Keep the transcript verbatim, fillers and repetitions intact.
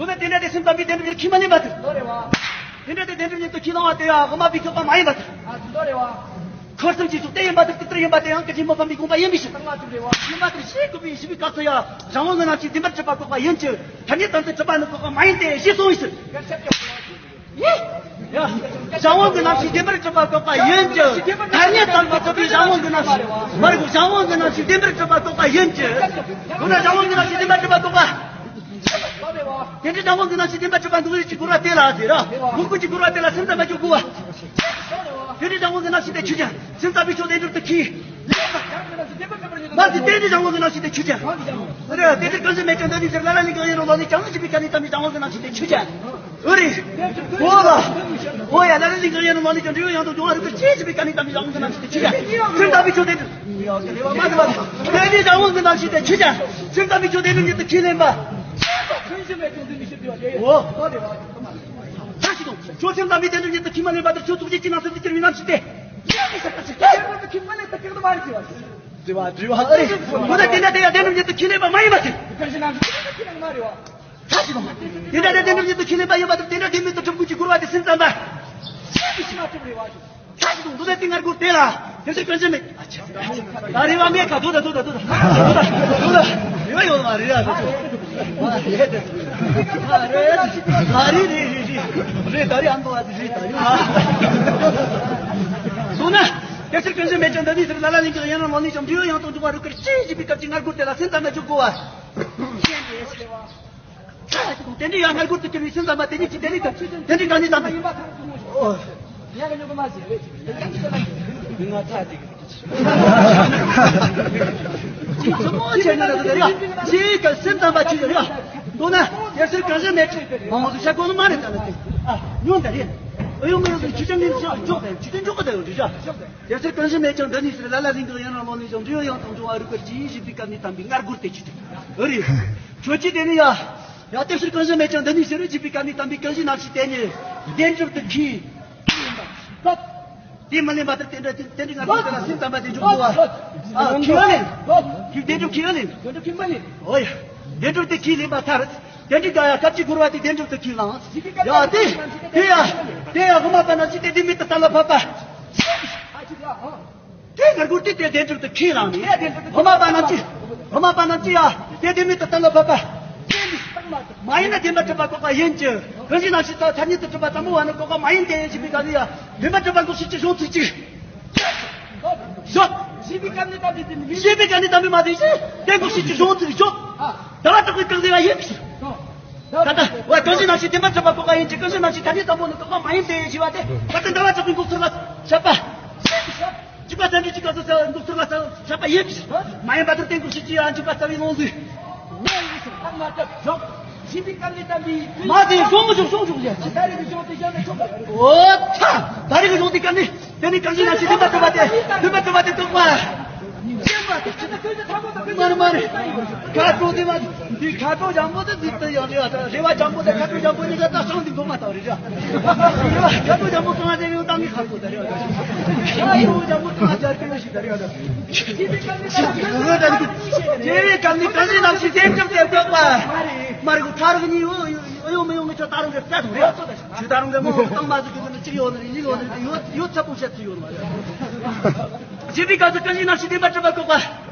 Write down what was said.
དེ་ནས་དེ་འདྲ་དེ་སེམས་ཙམ་པའི་བདེན་གྲུབ་ཉིད་ཁས་མ་ལེན་པ་དེ། དེ་འདྲ་དེ་བདེན་གྲུབ་ཉིད་དུ་ཁས་བླངས་པ་དེ་ཡང་དབུ་མ་པའི་བཀོད་པ་མ་ཡིན་པ་དེ། འཁོར་གསུམ་གྱི་གཟུགས་དེ་ཡིན་པ་དེ། དེ་ལྟར་ཡིན་པ་དེ་ཡང་ཀུན་གཞི་མི་ཕམ་པའི་དགོངས་པ་ཡིན་པའི་ཕྱིར། ཡིན་པ་དེ་ཞེས་བཀོད་པའི་ཞུས་པའི་སྐབས་སུ་ཡང་གཞན་དབང་གི་རྣམ་ཤེས་བདེན་པར་གྲུབ་པ་བཀོད་པ་ཡིན་གྱི། ཐ་སྙད་དམ་དུ་གྲུབ་པ་ནི་བཀོད་པ་མ་ཡིན་ཏེ་ཞེས་གསུངས་པའི་ཕྱིར། གཞན་དབང་གི་རྣམ་ཤེས་བདེན་པར་གྲུབ་པ་བཀོད་པ་ཡིན་གྱི། ཐ་སྙད་དམ་དུ་གྲུབ་པའི་གཞན་དབང་གི་རྣམ་ཤེས། མ་རིག་གཞན་དབང་གི་རྣམ་ཤེས་བདེན་པར་གྲུབ་པ་བཀོད་པ་ཡིན་གྱི། འོ་ན་གཞན་དབང་གི་རྣམ་ཤེས་བདེན་པར་གྲུབ་པ་བཀོད་པ། དེ་འདྲའི་གཞན་དབང་གི་རྣམ་ཤེས་བདེན་པར་གྲུབ་པ་འདུག་ཅེས་ཀྱི་རྒོལ་བ་དེ་ལ་ཟེར་ར། འགོག་པའི་གི་རྒོལ་བ་དེ་ལ་སེམས་ཙམ་པ་ཅིག་དགོས་པ། དེ་འདྲའི་གཞན་དབང་གི་རྣམ་ཤེས་དེ་ཆོས་ཅན། སེམས་ཙམ་པའི་ཕྱོགས་བདེན་གྲུབ་ཏུ་ཁས། མ་ཟད་དེ་འདྲའི་གཞན་དབང་གི་རྣམ་ཤེས་དེ་ཆོས་ཅན། ཨ་རེ། དེ་འདྲའི་གང་ཞིག་མེད་ཀྱང་འདི་ནི་ཟེར། ལ་ལ་ལིང་ག་ཡིན་རུང་ལོག་ནས་ཀྱང་ཞེས་པའི་སྐབས་ནས་དམ་པའི་གཞན་དབང་གི་རྣམ་ཤེས་དེ་ཆོས་ཅན། འོ་རེད། འོ་ལ། འོ་ཡ། ལ་ལ་ལིང་ག་ཡིན་རུང་ལོག་ནས་ཀྱང་འབྲས་བུ་ཡང་དང་འབྱུང་བ་རིགས་པར་བྱེད་ཅེས་པའི་སྐབས་ནས་དམ་པའི་གཞན་དབང་གི་རྣམ་ཤེས་དེ་ཆོས་ཅན། སེམས་ཙམ་པའི་ཕྱོགས་བདེན་གྲུབ། ཡ་དེ་ལས་བ་མ་ཟད་པ། དེ་འདྲའི་གཞན་དབང་གི་རྣམ་ཤེས་དེ་ཆོས་ཅན། སེམས་ཙམ་པའི་ཕྱོགས་བདེན་གྲུབ་ཉིད་དུ་ཁས་ལེན་པ། འོ། ད་ཞིག་དང་། ཁྱོད་སེམས་ཙམ་པའི་བདེན་གྲུབ་ཉིད་དུ་ཁས་མ་ལེན་པ་དེར་ཁྱོད་ཐུགས་རྗེ་ཅན་ནང་སེམས་སུ་གྱུར་པའི་རྣམ་ཤེས་དེ། དྲི་བ་དྲི་བ་ཨ་རེ། ཁོ་ན་དེ་འདྲ་དེ་ཡང་བདེན་གྲུབ་ཉིད་དུ་ཁས་ལེན་པ་མ་ཡིན་པ་དེ། ད་ཞིག་དང་། དེ་འདྲ་དེ་བདེན་གྲུབ་ཉིད་དུ་ཁས་ལེན་པ་ཡིན་པ་དེར་དེ་འདྲ་དེ་མིན་དུ་གྲུབ་དགོས་ཀྱི་རྒོལ་བ་དེ་སེམས་ཙམ་པ། ད་ཞིག་དང་། འདུག་ན་དེ་ངར་དགོས་དེ་ལ། དེ་ཚོ་སྐྱོན་ཅན་མེད། ད་རེ་བ་མེད་ཁ། དོ་ད་དོ་ད་དོ་ད། དོ་ད་དོ་ད། རེ་བ་ཡོད་མ་རེད་ཡ། དོ་ད། ཨ་རེ། ཨ་རེ་རེ་རེ་རེ། རེད། ད་རེ་ཨ་མདོ་བ་དེ་རེད། ད་རེ་ཨ། སོང་ན། དེ་ཚོ་སྐྱོན་ཅན་མེད་ཀྱང་འདི་ནི་ཟེར། ལ་ལ་ལིང་ག་ཡིན་རུང་ལོག་ནས་ཀྱང་འབྲས་བུ་ཡང་དང་འབྱུང་བ་རིགས་པར་བྱེད་ཅེས་པའི་སྐབས་ཀྱི་ངར་དགོས་དེ་ལ་སེམས་ཙམ་པ་ཅིག་དགོས་པ། དེ་འདྲའི་ཡང་ངར་དགོས་དུ་གྱུར་པའི་སེམས་ཙམ་པ་དེ་ཉིད་ཀྱིས་དེ་ནི་དེ་འདྲའི་གང་ནི་དམ་པའི། ཨོ། ང་ཚ་དེ་གི་ཅི་ཆུ་མོ་ཆེ་ན་ར་དེ་ར། ཅི་ག་སེམས་ཙམ་པ་ཅི་ར། དོ་ན་དེ་ཚོ་གང་ཞིག་མེད་ཅིག་མང་བོ་ཞིག་ཤ་གོ་ནི་མ་རེད། ད་ལ་དེ་ཨ་ཉུང་ད་རེད། ཨ་ཡོང་མི་ཡོང་དུ་ཆུ་ཆེན་ནི་འཇོག་དེ་ཆུ་ཆེན་འཇོག་གི་ད་ཡོང་དུ་ཤ། དེ་ཚོ་གང་ཞིག་མེད་ཀྱང་འདི་ནི་ཟེར། ལ་ལ་ལིང་ག་ཡིན་རུང་ལོག་ནས་ཀྱང་འབྲས་བུ་ཡང་དང་འབྱུང་བ་རིགས་པར་བྱེད་ཅེས་པའི་སྐབས་ནས་དམ་པའི་ངར་དགོས་དེ་ཅི་དེ། ཨ་རེ། ཁྱོད་ཀྱིས་དེ་ནི་ཡ། ཡ་དེ་ཕྱིར་གང་ཞིག་མེད་ཀྱང་འདི་ནི་ཟེར་བའི་ཅེས་པའི་སྐབས་ནས་དམ་པའི་གང་ཞིག་རྣམ་ཤེས་དེ་ཉིད་བདེན་གྲུབ་ཏུ་ཁས། དེ་མི་ལེན་པ་དེར་དེ་འདྲ་དེ་འདྲའི་ངར་དགོས་དེ་ལ་སེམས་ཙམ་པ་དེ་འཇོག་དགོས་པ། ཨ་ཁས་ལེན། ཁས་བདེན་གྲུབ་ཁས་ལེན། ཨོ་ཡ། བདེན་གྲུབ་དེ་ཁས་ལེན་པ་མཐར། དེ་འདྲའི་ག་ཡ་སྐབས་ཀྱི་རྒོལ་བ་དེ་བདེན་གྲུབ་ཏུ་ཁས་བླངས། ཡ་དེ། དེ་ཡ། དེ་ཡ་དབུ་མ་པ་རྣམས་ཀྱིས་དེ་དེ་མེད་དུ་བཏང་ལ་ཕབ་པ། དེ་ངར་དགོས་དེ་དེ་བདེན་གྲུབ་ཏུ་ཁས་བླངས་ནས། དབུ་མ་པ་རྣམས་ཀྱིས། དབུ་མ་པ་རྣམས་ཀྱིས་ཡ། དེ་དེ་མེད་དུ་བཏང་ལ་ཕབ་པ། མ་ཡིན་ན་བདེན་པར་གྲུབ་པ་བཀོད་པ་ཡིན་གྱི། གང་ཞིག་རྣམ་ཤེས་ཐ་སྙད་དུ་གྲུབ་པ་ཙམ་པོ་བ་ནི་བཀོད་པ་མ་ཡིན་ཏེ་ཞེས་པའི་སྐབས་ལ་ཡ། བདེན་པར་གྲུབ་པ་འགོག་བྱེད་ཀྱི་གཞུང་ཚིག་གཅིག་ཞོག་ཞེས་པའི་སྐབས་ནས་དམ་པའི་དེ་ནི་མིན། ཞེས་པའི་སྐབས་ནས་དམ་པའི་མ་དེ་ཞེས་དེ་འགོག་བྱེད་ཀྱི་གཞུང་ཚིག་ཞོག་ད་ལ་དྲག་པའི་སྐབས་ལ་ཡིན། ད་ལྟ་བ་གང་ཞིག་རྣམ་ཤེས་བདེན་པར་གྲུབ་པ་བཀོད་པ་ཡིན་གྱི། གང་ཞིག་རྣམ་ཤེས་ཐ་སྙད་ཙམ་པོ་ནི་བཀོད་པ་མ་ཡིན་ཏེ་ཞེས་པ་དེ་ད་ལྟ་ཟླ་བ་གྲགས་པའི་འགོག་ཚུལ་ལ་བཤད་པ། གཅིག་པ་ཙམ་གྱིས་གཅིག་ག་སོ་སོའི་འགོག་ཚུལ་ལ་བཤད་པ་ཡིན། མ་ཡིན་པ་དེར་གཏན་འགོག་བྱེད་ཀྱི་ཡང་གཅིག་པ་རྩ་བའི་ལུང་ཟིན། མ་དེ་གཞུང་མི་གཞུང་གཞུང་གཞུང་ཡ། ད་རེས་ཀྱི་གཞུང་དེ་སྐབས་ནི། དེ་ནི་གང་ཞིག་རྣམ་ཤེས་བདེན་པར་གྲུབ་པ་དེ། བདེན་པར་གྲུབ་པ་དེ་རྟོགས་པ། མ་རེད་མ་རེད། ཁ་དྲོ་དེ་མ་འདི་ཁ་དྲོ་འཇམ་པོ་དེ་འདི་ལྟ་ཡང་རེད། རེ་བ་འཇམ་པོ་དེ་ཁ་དྲོ་འཇམ་པོ་གཉིས་ཀ་ད་སང་འདི་མགོ་མ་ལྟ་བ་རེད། རེ་བ་ཁ་དྲོ་འཇམ་པོ་གང་ལ་དེ་ཡོང་ད་ངའི་ཁ་དྲོ་ད་རེད། ཁ་དྲོ་འཇམ་པོ་གང་ལ་སྦྱར་གི་ཡོད་ཞིག་ད་རེད། དེ་བས་ཀྱང་ནི་གང་ཞིག་རྣམ་ཤེས་བདེན་གྲུབ་སྟེ་རྟོགས་པ། མ་རེད་གོ། ཐག་རིང་གཉིས་ཡོད་ཡོད་མི་ཡོང་ངས་ཁྱོད་ད་རུང་གི་རྩ་དང་རེད། ཁྱོད་ད་རུང་གི་མོ་བཏང་མ་ཟིག་གི་ནི་གཅིག་ཡོད་ནི་གཉིས་ཡོད་ནི་ཡོད་ཡོད་ཚད་པོ་བཤད་ཚུལ་ཡོད་མ་རེད། ཞེས་པའི་སྐབས་སུ་གང་ཞིག་རྣམ་ཤེས་བདེན་པར་གྲུབ་པ་བཀོད་པ།